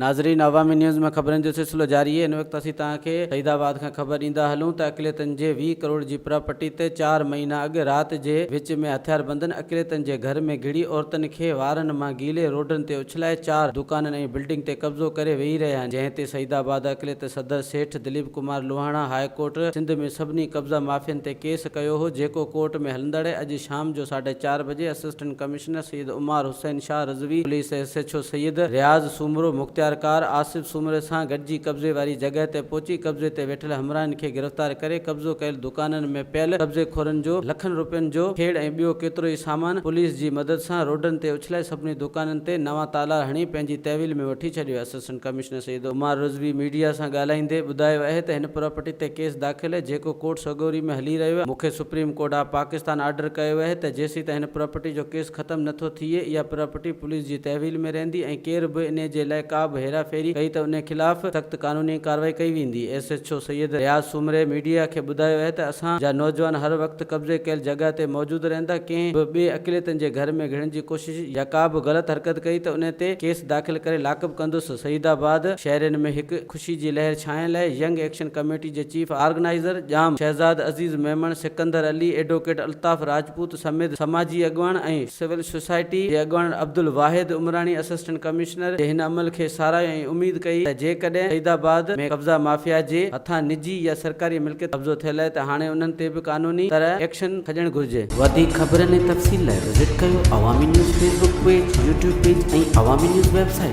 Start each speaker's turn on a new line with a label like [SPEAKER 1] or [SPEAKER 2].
[SPEAKER 1] ناظرين عوامي نيوز ۾ خبرن جو سلسلو جاري آهي ان وقت اسين توهان کي سعيد آباد کان خبر ڏيندا هلون ته اقليتن جي 20 ڪروڙ جي پراپرٽي تي چار مهينا اڳ رات جي وچ ۾ هٿياربندن اقليتن جي گهر ۾ گهڙي عورتن کي وارن مان گيلي روڊن تي اڇلائي چار دڪانن ۽ بلڊنگ تي قبضو ڪري ويهي رهيا آهن جنهن تي سعيد آباد اقليت صدر سيٺ دليپ ڪمار لوهاڻا هاء ڪورٽ سنڌ ۾ سڀني قبضا مافين تي ڪيس ڪيو هو جيڪو ڪورٽ ۾ هلندڙ اڄ شام جو ساڍي چار بجي assistant commissioner Syed Umar Hussain Shah Rizvi, police S H O Syed Riaz Soomro, مختيارڪار آصف سومري سان گڏجي قبضي واري جڳهه تي پهچي قبضي تي ويٺل همراهن کي گرفتار ڪري قبضو ڪيل دڪانن ۾ پيل قبضي خورن جو لکن روپين جو کيڙ ۽ ٻيو ڪيترو ئي سامان پوليس جي مدد سان روڊن تي اڇلائي سڀني دڪانن تي نوان تالا هڻي پنهنجي تحويل ۾ وٺي ڇڏيو. Assistant commissioner Syed Umar Rizvi media سان ڳالهائيندي ٻڌايو اهي ته هن پراپرٽي تي ڪيس داخل اهي جيڪو ڪورٽ سڳوري ۾ هلي رهيو اهي مون کي supreme court of Pakistan order ڪيو اهي ته جيسيتائين هن پراپرٽي جو ڪيس ختم نه ٿو ٿئي اها پراپرٽي پوليس جي تحويل ۾ رهندي ۽ ڪير به انهي جي لاء ڪا به هيرا ڦيري ڪئي ته انهي خلاف سخت قانوني ڪارروائي ڪئي ويندي. S H O Syed Riaz Soomro media کي ٻڌايو اهي ته اسان جا نوجوان هر وقت قبضي ڪيل جڳهه تي موجود رهندا ڪنهن به ٻئي اقليتن جي گهر ۾ گهڙڻ جي ڪوشش يا ڪا به غلط حرڪت ڪئي ته انهي تي ڪيس داخل ڪري لاڪپ ڪندس. سعيد آباد شهرين ۾ هڪ خوشي جي لهر ڇانيل آهي، ينگ ايڪشن ڪميٽي جي chief organizer Jam Shahzad Aziz Memon, Sikandar Ali, advocate Altaf Rajput سميت سماجي اڳواڻ ۽ سول سوسائٽي جي اڳواڻن عبدالواحد عمراڻي اسسٽنٽ ڪمشنر جي هن عمل کي ساراهيو ۽ اميد ڪئي ته جيڪڏهن سعيد آباد ۾ قبضا مافيا جي هٿان نجي يا سرڪاري ملڪيت قبضو ٿيل آهي ته هاڻي انهن تي به قانوني طرح ايڪشن کڄڻ گهرجي.
[SPEAKER 2] وڌيڪ خبرن ۽ تفصيل لاء وزٽ ڪيو Awami news Facebook page, YouTube page ۽ Awami news website.